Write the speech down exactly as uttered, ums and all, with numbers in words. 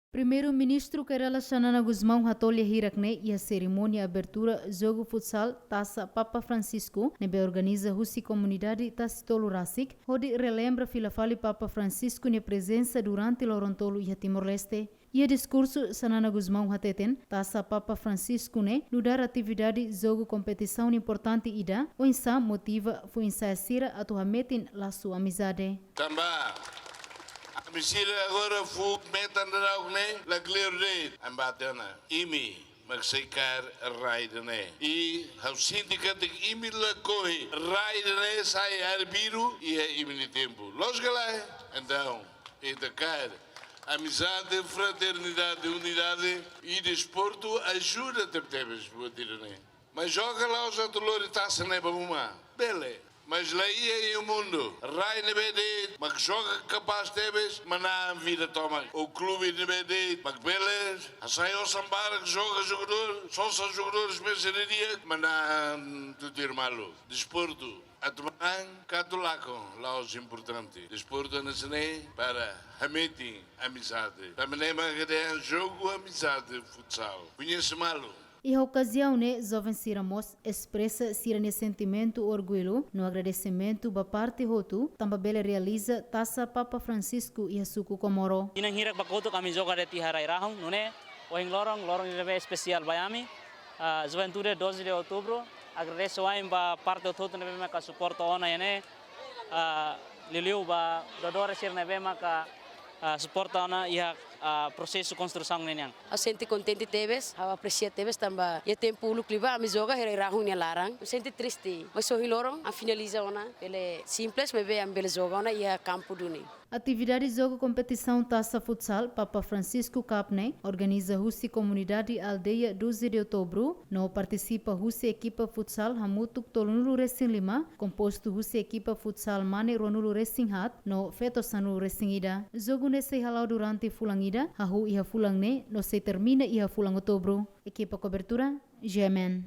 Primeiru-Ministru Kay Rala Xanana Gusmão hato'o lia hirak ne'e iha serimónia abertura Jogu Futsal Tasa Papa Francisco ne'ebé organiza husi komunidade Tasitolu rasik, hodi relembra fila fali Papa Francisco nia prezensa durante loron tolu iha Timor-Leste. Iha diskursu, Xanana Gusmão hateten, Tasa Papa Francisco ne'e nu'udar atividade jogu kompetisaun importante ida, oinsá motiva foin-sa'e sira atu hametin lasu amizade. Tanba ami sira agora fó metan daudaun ne'e, la kleur de'it, ami bá hatene, imi mak sei kaer rai ida-ne'e. I ha'u sente katak imi lakohi rai ida-ne'e sai arbiru iha imi-nia tempu. Loos ka lae? Entaun, ita kaer amizade, fraternidade, unidade i desportu ajuda tebetebes buat ida-ne'e. Mas joga la'ós atu lori tasa ne'e ba uma. Bele. Mas la iha iha mundu rai ne'ebé de'it mak joga kapás tebes manán vida tomak. Ou klube ne'ebé de'it mak bele hasai osan barak, joga jogadór, sosa jogadores mesa didi'ak, manán tutuir malu. Desportu, atu manán ka atu lakon, la'ós importante. Desportu hanesan ne'e para hametin amizade. Tanba ne'e mak dehan jogu amizade futsal. Koñese malu. Iha okaziaun ne'e, joven sira mós espresa sira-nia sentimentu orgullu no agradesimentu ba parte hotu, tanba bele realiza Tasa Papa Francisco iha suku Comoro. Tinan hirak ba kotuk ami joga de'it iha rai-rahun, nune'e ohin loron, loron ne'ebé espesiál ba ami. Ah, juventude doze de outubro, agradese wa'in ba parte hotu-hotu ne'ebé maka suporta ona iha ne'e. Ah, liuliu ba doadores sira ne'ebé maka, ah, suporta ona iha, ah, prosesu konstrusaun ne'e nian. Ha'u sente kontente tebes, ha'u apresia tebes tanba iha tempu uluk liubá ami joga iha rai-rahun nia laran. Ha'u sente triste, mas ohin loron ami finaliza ona, bele simples maibé ami bele joga ona iha kampu duni. Atividade jogu kompetisaun Tasa Futsal Papa Francisco Cup ne'e organiza husi komunidade aldeia doze de Outubro, no partisipa husi ekipa futsal hamutuk tolunulu-resin-lima, kompostu husi ekipa futsal mane ruanulu-resin-haat no feto sanulu-resin-ida. Jogu ne'e sei hala'o durante fulan ida, hahú iha fulan ne'e no sei termina iha fulan Outubro. Ekipa kobertura, G M N.